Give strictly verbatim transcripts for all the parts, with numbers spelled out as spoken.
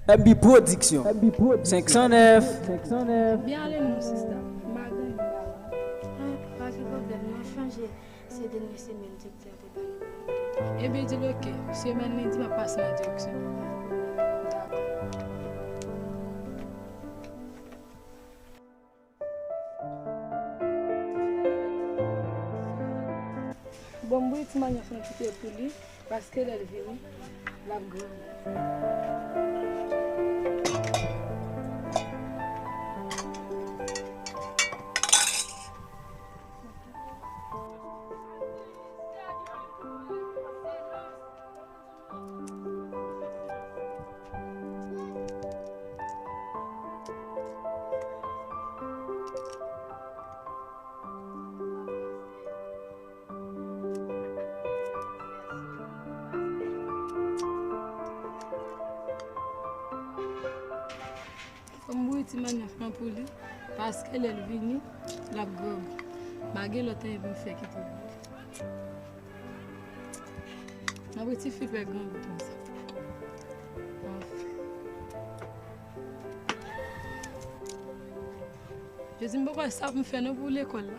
M B Production. Senk san nèf. Byen ale non, sista. M pa gen anyen ba ou. Ah, pa gen pwoblèm, non, chanje. Se dènye semèn direktè a te ba nou. Ebyen, di l oke. Semèn lendi, m ap pase nan direksyon. Dakò. Bon, m voye ti manyòk lan kite pou li, paske lè l vini, l ap granmoun. Fò m bouyi ti manyòk lan pou li, paske lè l vini, l ap granmoun. M pa gen lòt anyen pou m fè ki pou li. Nan pou ti fi fè granmoun konsa. Anfen. Jezi, m poko wè sa pou m fè non pou lekòl la.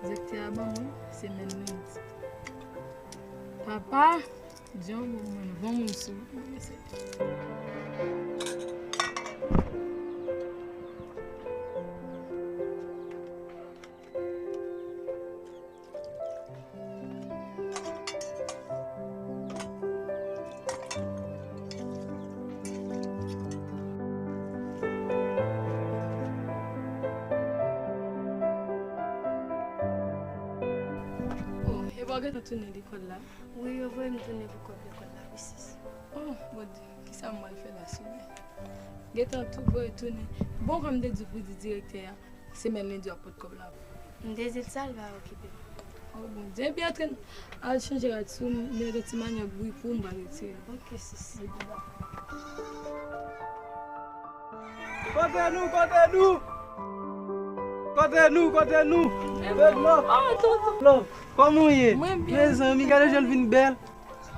Direktè a ban mwen semèn lendi. Papa, di yon mo mwen, bon moun sou mwen, mesye. Oh, epa w gentan tounen lekòl la? Wi, yo voye m tounen pou kòb lekòl la, wi, sis. Oh, Bondye, kisa m pral fè la, Senyè? Gentan tou voye tounen. Bon, kòm m te di w pou di direktè a, semèn lendi w ap pot kòb la. M te di l sa, l pa okipe m. Oh, Bondye. Ebyen, antre al chanje rad sou m, mete ti manyòk bouyi pou m, m pral retire l. Ok, sis. Kote nou, kote nou? Kote nou, kote nou? Fed Love. Oh, tonton. Love, kòman w ye? Mwen byen. Mezanmi, gade jan l vin bèl.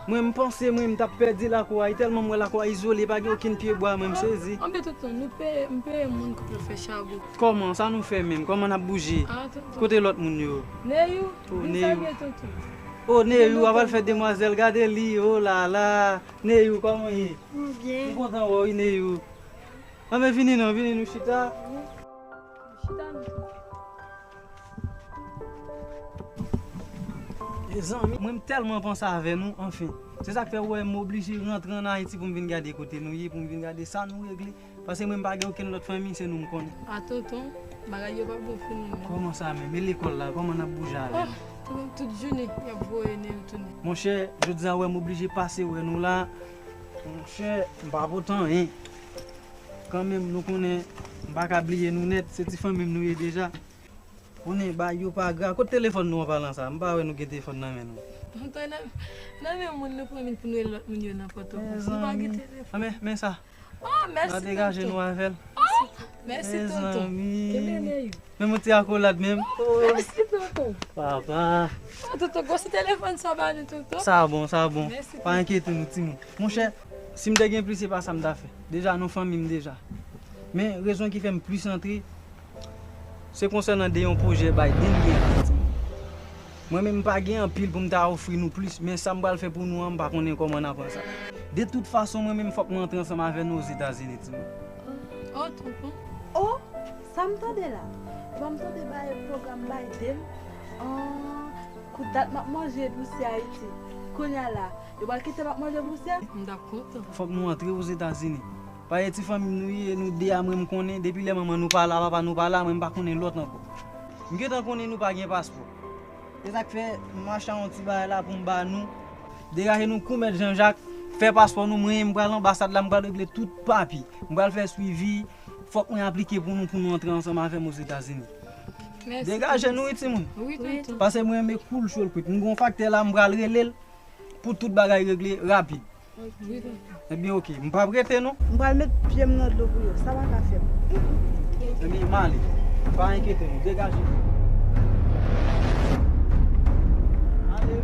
Mwen, m panse mwen, m t ap pèdi lakou a, e tèlman m wè lakou a izole, pa gen okenn pyebwa, mwen, m sezi. Anben tonton, nou peye, m peye moun pou yo fè chabon. Kòman, sa nou fè menm? Kòman n ap bouje? Ah, tonton. Kote lòt moun yo? Neyou, oh, vin salye tonton. Oh, Neyou, ap al fè demwazèl, gade li, oh la la. Neyou, kòman w ye? M byen. M kontan wè w wi, Neyou. Anben, vini non, vini nou chita. Chita nou tou. Mezanmi, mwen m tèlman panse avè nou, anfen. Se sa k fè w wè m oblije rantre ann Ayiti pou m vin gade kote nou ye, pou m vin gade sa nou regle. Paske mwen m pa gen okenn lòt fanmi, se nou m konnen. A tonton, bagay yo pa bon pou nou non. Kòman sa menm? E lekòl la, kòman n ap bouje avè l? Oh, tout, tout jounen, y ap voye Neyou tounen. Monchè, jodi a wè m oblije pase wè nou la. Monchè, m pa pote anyen. Kanmenm, nou konnen, m pa ka bliye nou nèt, se ti fanmi m nou ye deja. Konnen, bagay yo pa grav. Kote telefòn nou an palan sa? M pa wè nou gen telefòn nan men nou. Tonton, nan, nan men moun nou pran vin pou nou rele lòt moun yo nan Pòtoprens. Nou pa gen telefòn. Mezanmi. Ah, men, men sa. Oh, mèsi tonton. N a degaje nou avè l. Oh, mèsi tonton. Mezanmi. Kenbe Neyou. Menm yon ti akolad menm. Oh. Mèsi tonton. Papa. Oh, tonton, gwo se telefòn sa w ba nou tonton. Sa bon, sa bon. Mèsi tonton. Pa enkyete nou, timoun. Monchè, si m te gen plis, se pa sa m ta fè. Deja, nou fanmi m deja. Men, rezon ki fè m plis antre, se konsènan de yon pwojè Biden gen la, timoun. Mwen menm, m pa gen anpil pou m ta ofri nou plis, men sa m pral fè pou nou an, m pa konnen kòman n a pran sa. De tout fason, mwen menm, fòk mwen antre ansanm avè nou Ozetazini, timoun. Oh, tonton. Oh, sa m tande la? Bon, m tande bay pwogram Biden. Ah, kou dat m ap manje bousye Ayiti. Kounye a la, yo pral kite m ap manje bousye? M t ap kontan. Fòk nou antre Ozetazini. Paske ti fanmi m nou ye, nou de a mwen m konnen, depi lè manman nou pa la, papa nou pa la, mwen m pa konnen lòt ankò. M gentan konnen nou pa gen paspò. Se sa k fè m mache a yon ti bagay la pou m ba nou. Degaje nou kou mèt Jan Jak, fè paspò nou, mwen m pral anbasad la, m pral regle tout papye. M pral fè swivi, fòk mwen aplike pou nou, pou nou antre ansanm avè m Ozetazini. Mèsi. Degaje nou wi timoun. Wi, tonton. Paske mwen renmen koul cho l kwit. M gen yon faktè la, m pral rele l pou tout bagay regle rapid. Wi, tonton. Ebyen, oke. M p ap rete, non. M pral met pye m nan dlo pou yo. Sa pa ka fè m. Ebyen, m ale. Pa enkyete nou. Degaje nou. Ale.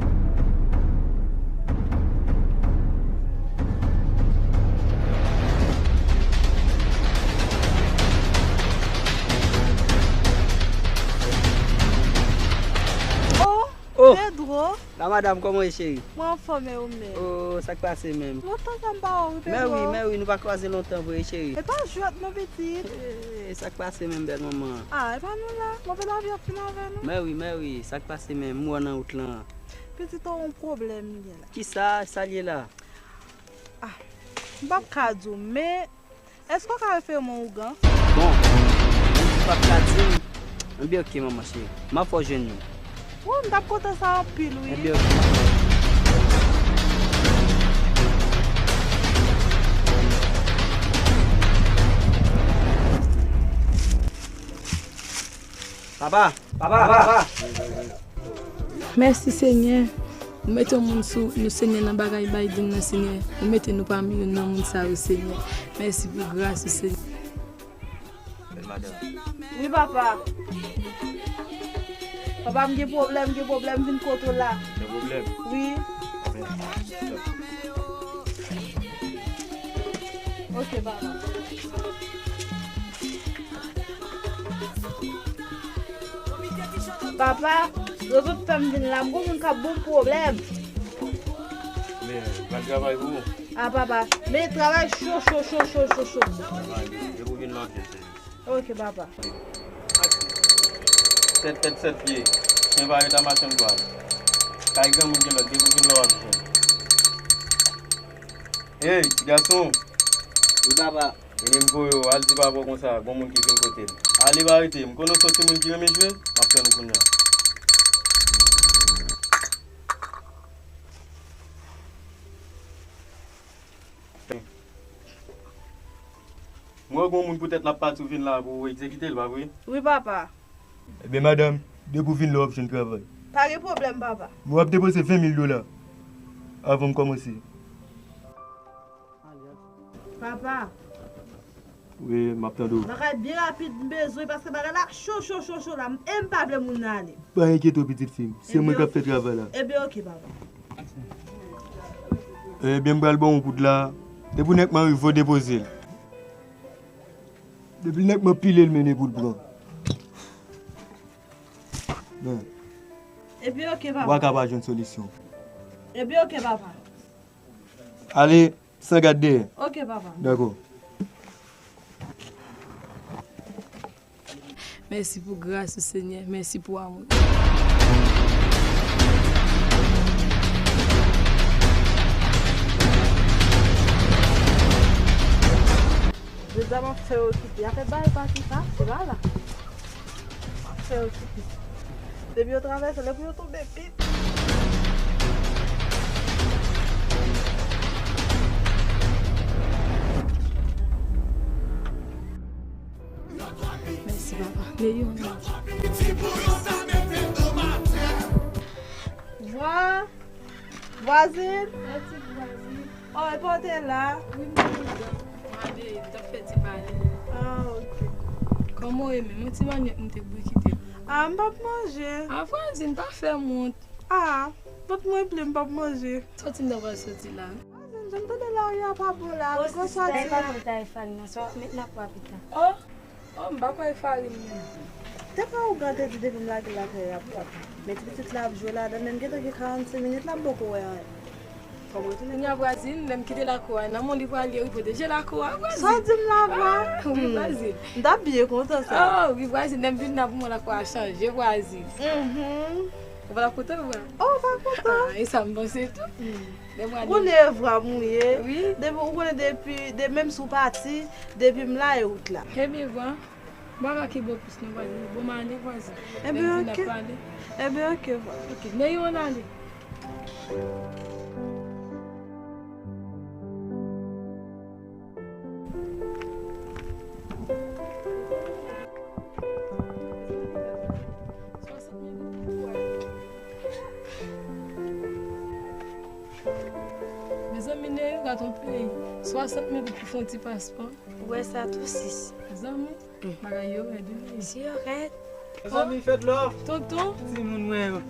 Madanm, kòman w ye, cheri? Mwen anfòm, e ou menm? Oh, sa k pase menm? Lontan sa m pa wè w, wi, Pedro. Mè wi, mè wi, nou pa kwaze lontan vre, cheri. E pa jwèt non, pitit. Eh, sa k pase menm, bèl manman? Ah, e pa nou la. Move lavi ap fin avè nou. Mè wi, mè wi, sa k pase menm? M wè w nan wout lan. Pitit, ou yon pwoblèm li ye la. Kisa, sa l ye la? Ah, m p ap ka di w, men èske w ka refere m yon ougan? Bon, menm si w p ap ka di m, enben oke, manman cheri. M ap fè w jwenn youn. Wi, m t ap kontan sa anpil, wi. Enben oke, m ap fè w. Papa! Papa! Papa! Mèsi, Senyè. Ou mete yon moun sou nou, Senyè, nan bagay Biden nan, Senyè. Ou mete nou pami youn nan moun sa yo, Senyè. Mèsi pou gras ou, Senyè. Bèl madanm. Wi, papa. Papa, m gen pwoblèm, gen pwoblèm, vin kote w la. Gen pwoblèm? Wi. Oke, papa. Papa, yo tout fè m vin la, m gon moun k ap ban m pwoblèm. Men, pral travay pou ou. Ah, papa, men travay cho, cho, cho. Depi w vin la w ap jwenn sèvis. Oke, papa. Sèt tèt, sèt pye. Chen pa ret a machann bwa. Kay granmoun gen lòt, depi w vin la w ap jwenn. Ey, ti gason. Wi, papa. Vini m voye w, al di papa w konsa, gon moun ki vin kote m. Ale, pa rete, m konnen w se yon timoun ki renmen jwe, m ap tann ou kounye a. M wè gon moun poutèt l ap pati, ou vin la pou w egzekite l, pa vre? Wi, papa. Ebyen, madanm, depi w vin la, w ap jwenn travay. Pa gen pwoblèm, papa. Men w ap depoze ven mil dola avan m kòmanse. Papa. Wi, m ap tande w. Bagay byen rapid m bezwen, paske bagay la cho, cho, cho, cho la, e m pa vle moun nan ale. Pa enkyete w, pitit fi m. Se mwen k ap fè travay la. Ebyen, oke, papa. Ebyen, m pral ban w poud la. Depi nèg mwen rive, w depoze l. Depi nèg mwen pile l, mennen pou l pran. Men. Ebyen, oke, papa. W a ka pa jwenn solisyon. Ebyen, oke, papa. Ale. San gad dèyè. Oke, papa. Dakò. Mèsi pou gras ou, Senyè. Mèsi pou amou. Jodi a m ap fè yo kite. Y ap fè bagay pati sa, se pa la. M ap fè yo kite. Depi yo travèse, lè pou yo tonbe pit. Mèsi, papa. Leyon. Vwa, vwazin. Mèsi, vwazin. Oh, epi w te la? Wi, m te la. M ale, m t ap fè ti pale. Ah, ok. Kòman w ye menm? Yon ti manyòk m te bouyi kite. Ah, m p ap manje. Ah, vwazin, pa fè m wont. Ah, vant mwen plen, m p ap manje. Sòti m ta pral sòti la. Vwazin, jan m tande lari a pa bon la. Oh, sista, e pa mwen ki ta fè farine nan, sa w ap met nan pwa pita. Oh. Oh, m pa kwè e farin menm. Te ka ougan te di depi m lage lakay ap pwòp. Men ti pitit la ap jwe ladan l, men m gentan gen karannsenk minit la, m poko wè anyen. Fò m retounen. Kounya vwazin, lè m kite lakou a, nan men w li prale, wi, pwoteje lakou a, vwazin. Sa w di m la, vwa? Ah, wi, vwazin. M t ap byen kontan sa. Oh, wi, vwazin, lè m vin nan pou mwen lakou a chanje, vwazin. Mhm. Ou pa t ap kontan, vwa? Oh, ou pa kontan? Ah, e sa m panse tou. Kounye vwa mouye. Wi. Depi, ou konnen depi, de, menm si w pati, depi m la e wout la. Ebyen vwa, m pa ka kenbe w plis non vwazin. Bon, m ale vwazin. Ebyen oke. Ebyen oke vwa. Oke, men yo ann ale. Mezanmi, Neyou, gad yon peyi. Swasant mil goud pou fè yon ti paspò. Ou wè sa tou, sis. Zanmi, bagay yo rèd, wi. Si yo rèd. Mezanmi, fèt lò. Tonton. Timoun mwen yo.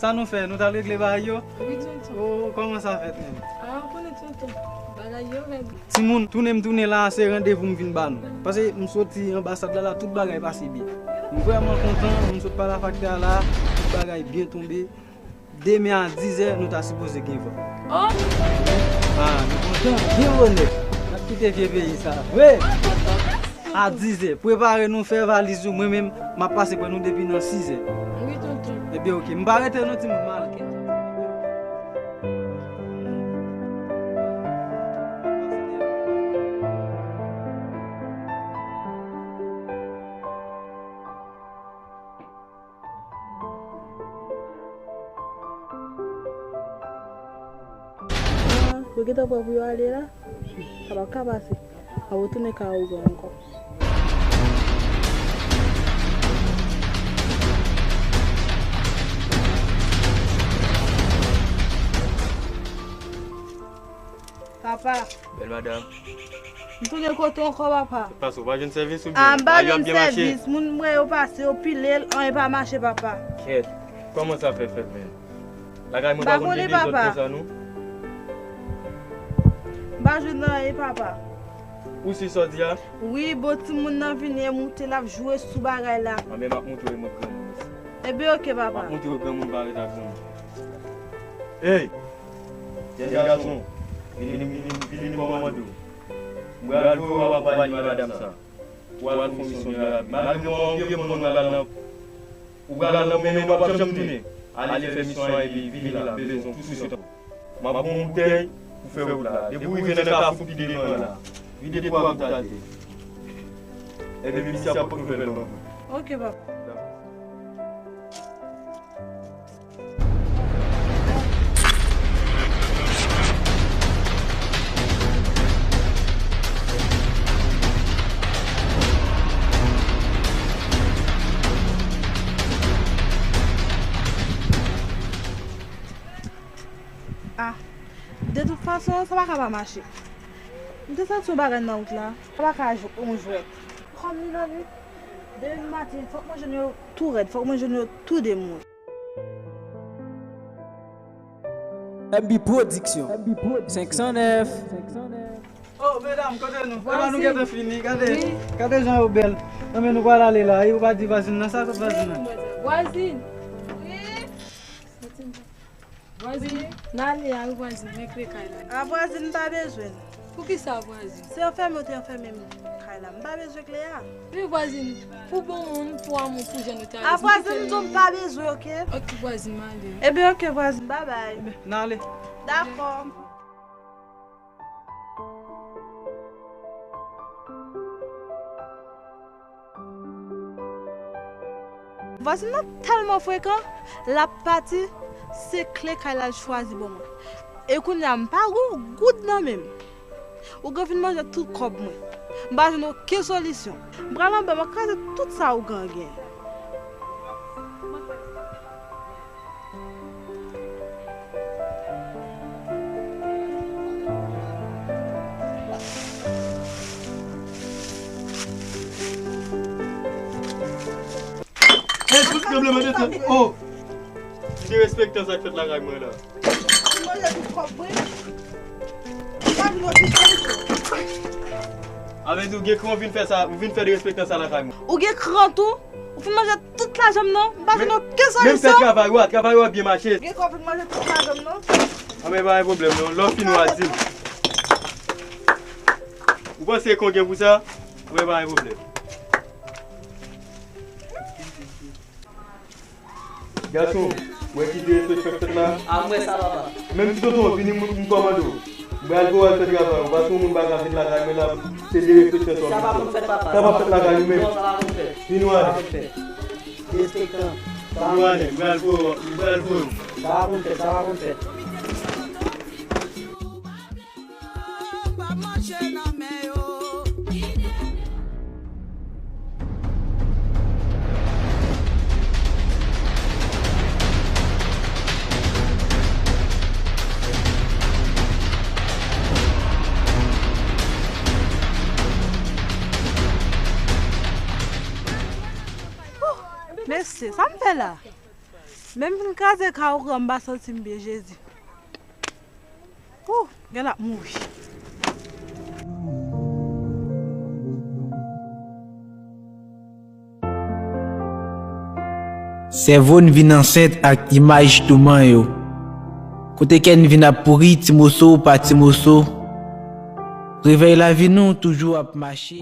Sa nou fè? Nou t al regle bagay yo? Wi, tonton. Oh, kòman sa fèt menm? Ah, ou konnen, tonton. Bagay yo rèd. Timoun, tounen m tounen la, se randevou m vin ba nou. Paske m soti anbasad la, la, tout bagay pase byen. M vrèman kontan, m sot pale a faktè a la, tout bagay byen tonbe. Demen a dizè, nou ta sipoze gen van. Oh! Ah, nou kontan, byen bonè. N ap kite vye peyi sa. Wi! A dizè, prepare nou, fè valiz ou, mwen menm, m ap pase kwè nou depi nan sizè. Wi, tonton. Ebyen, oke, m pa rete non, timoun, m ale. Oke. Ah, yo gentan prè pou yo ale la? Sa p ap ka pase. M ap retounen kay Ougan ankò. Papa. Bèl madanm. M tounen kote w ankò, papa. Sa k pase, ou pa jwenn sèvis oubyen? Ah, m pa jwenn sèvis. Moun mwen yo pase, yo pile l, anyen pa mache, papa. Kèt, kòman sa fè fèt, menn? Lakay mwen pa konn gen dezòd konsa, non. M pa jwenn anyen, papa. Ou si sa w di a? Wi, bon timoun nan vini e moute, l ap jwe sou bagay la. Anben, m ap montre w e mwen granmoun isi. Ebyen, oke, papa. M ap montre w granmoun pa ret ak granmoun. Ey! Jèn gason, vini, vini, vini, m kòmande w. Mwen pral voye w akonpaye madanm sa. Ou al fè yon misyon byen rapid. Malgre w pa yon vye moun, ou pral nan, ou pral nan, men ou p ap janm tounen. Ale fè misyon an epi vini la, m bezwen w touswit. M ap ba w yon boutèy pou fè wout la. Depi w rive nan kafou pi devan la, vide twa gout atè. Epi misye ap pote nouvèl ban mwen. Oke, papa. Ah, de tout fason, sa pa ka pa mache. M te santi yon bagay nan wout la. Sa pa ka jwe yon jwèt. Kòm li nan nwit, demen maten, fòk mwen jwenn yo tou rèd, fòk mwen jwenn yo tou de mwen. M B Production. Senk san nèf. Oh, medam, kote nou? Epa nou gentan fini. Gade, gade jan yo bèl. Anben, nou pral ale la. E ou pa di vwazin nan, sa kot vwazin nan? Vwazin! Wi! Vwazin, n ale a wi vwazin, men kle kay la. A vwazin, m pa bezwen l. Poukisa vwazin? Se anfèmen w te anfèmen m kay la. M pa bezwen kle a. Wi vwazin, pou bon moun, pou amou, pou jèn nou te ale. A vwazin, m di w m pa bezwen, oke? Oke vwazin, m ale. Ebyen oke vwazin, babay. N ale. Dakò. Vwazin nan tèlman frekan, l ap pati, se kle kay la l chwazi ban mwen. E kounye a, m pa gen yon goud nan men m. Ougan fin manje tout kòb mwen. M pa jwenn okenn solisyon. M pral anba, m ap kraze tout sa ougan genyen. Ey, fout pwoblèm an desann. Oh! Ki derespektan sa k fèt lakay mwen la. Ou manje tout kòb mwen. Ou pa vin okipe m. A vle di ou gen kran ou vin fè sa, ou vin fè derespektan sa lakay mwen. Ou gen kran tou? Ou fin manje tout lajan m nan, m pa jwenn okenn solisyon. Men m fè travay ou a, travay ou a byen mache. Gen kòb ou fin manje tout lajan m nan. Anben pa gen pwoblèm non, lè w fini w a di m. Ou panse kran gen pou sa? Anben pa gen pwoblèm. Gason, ou wè ki derespektan k fèt la? A, m wè sa, papa. Menm si tonton vini, m, m kòmande w. M pral voye w al fè travay ou, paske yon moun pa ka vin lakay mwen la, se derespektan sa w vin fè. Sa pa konn fèt, papa. Sa p ap fèt lakay ou menm. Non, sa pa konn fèt. Vin ou ale. Sa pa konn fèt. Derespektan. Vin ou ale, m pral voye w, m pral voye w. Sa pa konn fèt, sa pa konn fèt. Pa manje nan men yo. Mesye, sa m fè la? Menm fin kraze kay ougan, m pa santi m byen, Jezi. Ooh, gen l ap mouri. Sèvo n vin ansent ak imaj touman yo. Kote kè n vin ap pouri ti moso pa ti moso. Revèy lavi nou toujou ap mache.